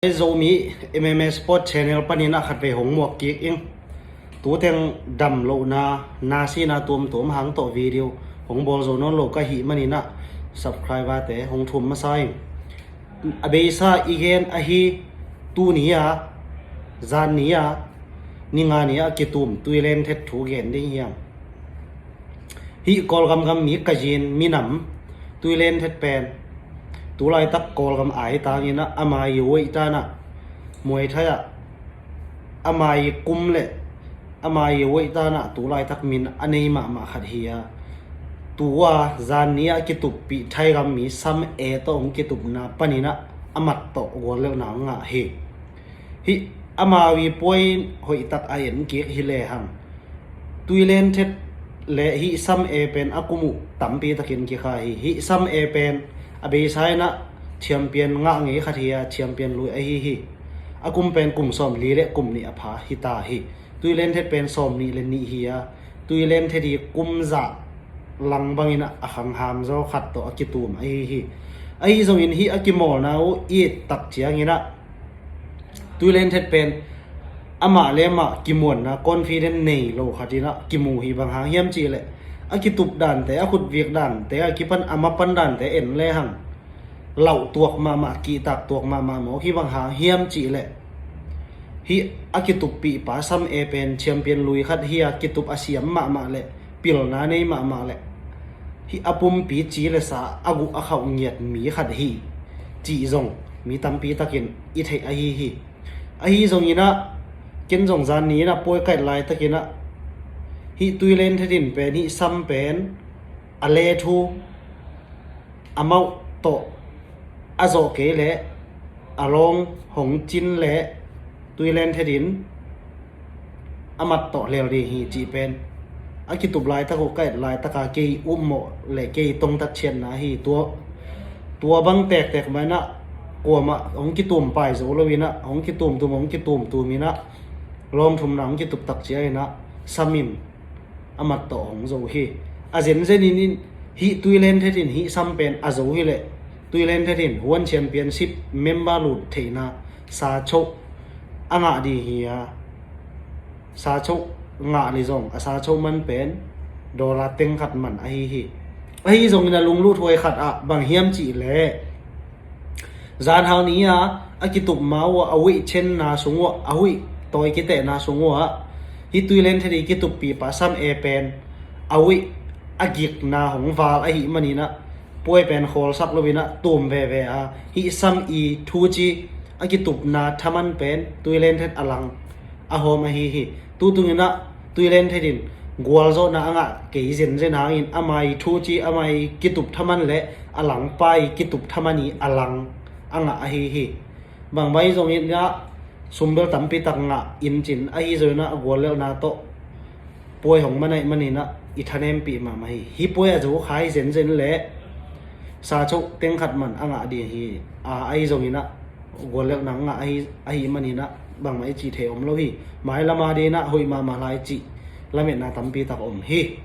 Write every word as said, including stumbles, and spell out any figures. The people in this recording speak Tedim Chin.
Zomi M M A Sport Channel panin ah khatvei hong muak kik ing. Tuteng dam lohna, nasina tuamtuam hang tawh video hong bawl zo nawn lo ka hih manin ah subscriber-te hong thum masa ing. A beisa i gen ahi, tuni-a, zanni-a, ni nga ni-a kitum Tuilen Thet thu gen ding hiam. Hih Kawlgam gam mi ka zin minam Tuilen Thet pen tulaitak Kawlgam ai tangin ah ama i weight tan ah Muay Thai ah ama i kum le ama i weight tan ah tulaitak min a nei mahmah khat hi a, tua zanni-a kituppih Thai gam mi Sam E tawh hong kitupna panin ah a mat tawh guallelhna ngah hi. Hih ama i puai hoihtak a en kik hi lehang, Tuilen Thet le hih Sam E pen a kum uh tampi takin kikha hi. Hih Sam E pen a beisa in ah champion ngah ngei khat hi a, champion lui ahi hi. A kum pen kum sawmli le kum nih a pha hi ta hi. Tuilen Thet pen sawmnih le nih hi a, Tuilen Thet i kum zah lang bangin ah a khangham zaw khat tawh a kitum ahi hi. Ahi zongin hih a kimawlna uh i et tak ciangin ah Tuilen Thet pen amah le amah kimuanna confident nei lo khatin ah kimu hi. Bang hang hiam cihleh a kitup dante, a khutvik dante, a kipan a mapan dante en lehang lauh tuak mahmah, kihtak tuak mahmah maw, hih bang hang hiam cihleh hih a kituppihpa Sam E pen champion lui khat hi a, kitup a siam mahmah le pilna nei mahmah le hih a pumpi ci le sa a guh a khauh ngiat mi khat hi cih zong mi tampi takin i theih ahi hi. Ahi zongin ah ken zong zanni in ah puai ka et laitakin ah hih Tuilen Thet in pen hih Sam pen a le thu a mauh tawh a zawh kei leh a lawng hong cin leh Tuilen Thet in a mat tawh lel ding hi cih pen a kitup laitak uh ka et laitaka kei upmawh le kei tongtat chiatna hi. Tua, tua bang tektek mah in ah kuamah hong kitum pai zo lo in ah hong kitumtum, hong kitumtum in ah lawm thumna hong kitup tak ciangin ah Sam in a mat tawh hong zo hi. A zenzen in hih Tuilen Thet in hih Sam pen a zo hileh Tuilen Thet in One Championship member lut theihna sachoh a ngah ding hi a, sachoh ngah le zong a sachoh man pen dollar teng khat man ahi hi. Ahi zongin a lunglut huai khat ah bang hiam cihleh zanhau ni-a a kitup ma uh ah a huih chenna sung uh ah, a huih tawi kitehna sung uh ah hih Tuilen Thet i kituppihpa Sam E pen a huih a gikna hong val ahih manin ah puai pen khawlsak lo in ah tum veve a, hih Sam i thuci a kitupna thaman pen Tuilen Thet a lang a hawm ahi hi. Tutungin ah Tuilen Thet in gualzawhna a ngah kei zenzen hangin ama i thuci, ama i kitup thaman le a langpa i kitup thaman i a lang a ngah ahi hi. Bangmah hi zongin ah sumbel tampi tak ngah in cin ahi zongin ah a guallelhna tawh puai hong man ahih manin ah i thanempih mahmah hi. Hih puai a zo khai zenzen le sachoh teng khat man a ngah ding hi. A, ahi zongin ah guallelhna ngah ahi, ahih manin ah bangmah i cih thei om lo hi. Mailam a dingin ah hoih mahmah lai cih lametna tampi tak om hi.